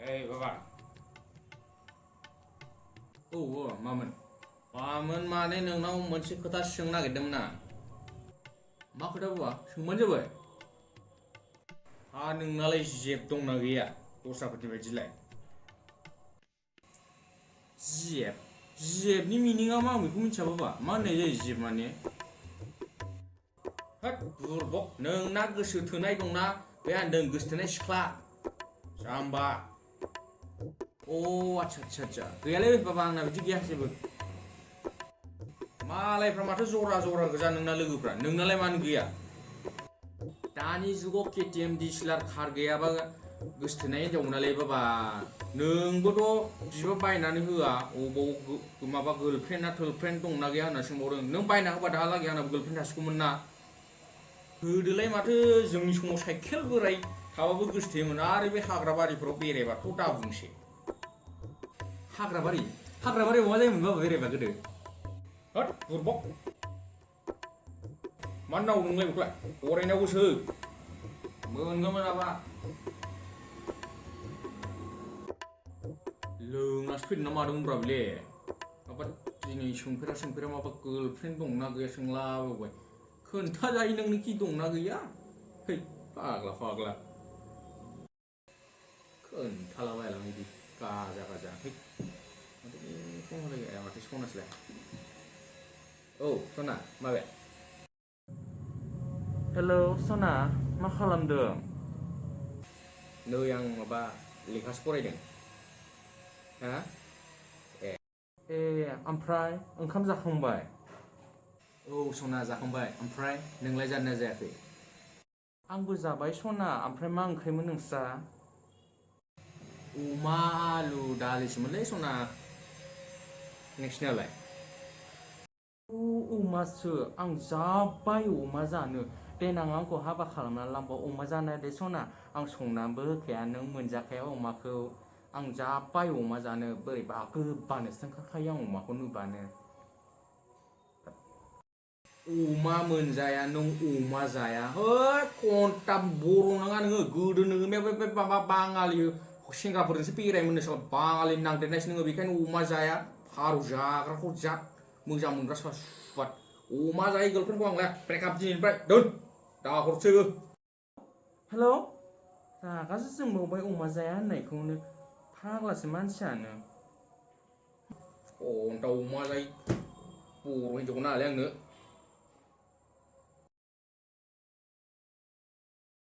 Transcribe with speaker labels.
Speaker 1: Bapak. Mamoन. Mamoन माने नोंनाव मोनसे खोथा सोंनो नागिरदोंमोन ना। मा खोथा बाबा? सोंबानो जाबाय। नोंनालाय जेब दंना गैया? दस्राफोरनि बायदिलाय। जेब? जेबनि मिनिङा मा आं बेखौ मिथिया बाबा। मा होननाय जायो जेब माने? होद बुरबक, नोंना गोसो थोनाय दंना? बे होनदों गोसो थोनाय सिख्ला। जाम्बा। आच्छा। गैयालै बाबा, आंना बिदि गैया जेबो। मालायफ्रा माथो जरा जरा गोजा नोंना लोगोफ्रा, नोंनालाय मानो गैया? दानि जुगाव KTM DSLR कार गैयाबा गोसो थोनाय हिनजाव मोनालै बाबा। नोंबोथ' बिबा बायनानै होआ, अबाव माबा गार्लफ्रेन्ड ना थोलफ्रेन्ड दंना गैया होनना सोंबावदों। नों बायना होबा दाहालागै आंनाबो गार्लफ्रेन्ड थासिगौमोन ना। गोदोलाय माथो जोंनि समाव साइकेल बोराय थाबाबो गोसो थोयोमोन, आरो बे हाग्रा बारिफ्राव बेरायबाथ' दा बुंसै। हाग्राबारियाव मा जायोमोन बाबा बेरायबा गोदो? होद बुरबक, मानो नांगौ नोंलाय बेखौलाय? फरायनायावसो मोनगोन मोनाबा। लोंनासो फैदों ना मादोंमोनब्रा बेले? माबा दिनै सोंफेरा माबा गार्लफ्रेन्ड दंना गैया सोंलाबायबाय। खोन्थाजायो नोंनोखि दंना गैया? है फाग्ला। खोन्थालाबायालां बिदि गाजा। है माथो फन हरलाय माथो सनासैलाय। सना माबे? हेलौ सना, मा खालामदों? नै आं माबा लेखासो फरायदों। हा? ओमफ्राय ओंखाम जाखांबाय? सना जाखांबाय। ओमफ्राय नोंलाय जादोंना जायाखै? आंबो जाबाय सना। ओमफ्राय मा ओंख्रिमोन नोंस्रा? अमा आलु दालिसोमोनलै सना। नोंसिनालाय? अमासो, आं जा बायो अमा जानो। देनां आंखौ हाबा खालामनानै लांबा अमा जानो दे सना। आं संनानैबो होखाया, नों मोनजाखाया अमाखौ। आं जा बायो अमा जानो, बोरैबा गोबानोसो ओंखारखायो आं अमाखौ नुबानो। अमा मोनजाया, नों अमा जाया? होद घन्टा बर' नङा नोङो। गोदो नोङो बे माबा बाङालि सेंग्राफोरजोंसो बेरायोमोननो साला बाङालिनि नांदेरनायसो नोङो, बेखायनो अमा जाया। फारौ जाग्राखौ जा, मोजां मोनग्रा साला सुवाद। अमा जायै गार्लफ्रेन्डखौ आं लाया। ब्रेकआप दिनैनिफ्राय दोन, दा हरसै। हेलौ, रागासो जोंबावबाय अमा जाया होननायखौनो। फाग्लासो मानसियानो। घन्टा अमा जायै बर' हिनजावखौ नाङालै आंनो।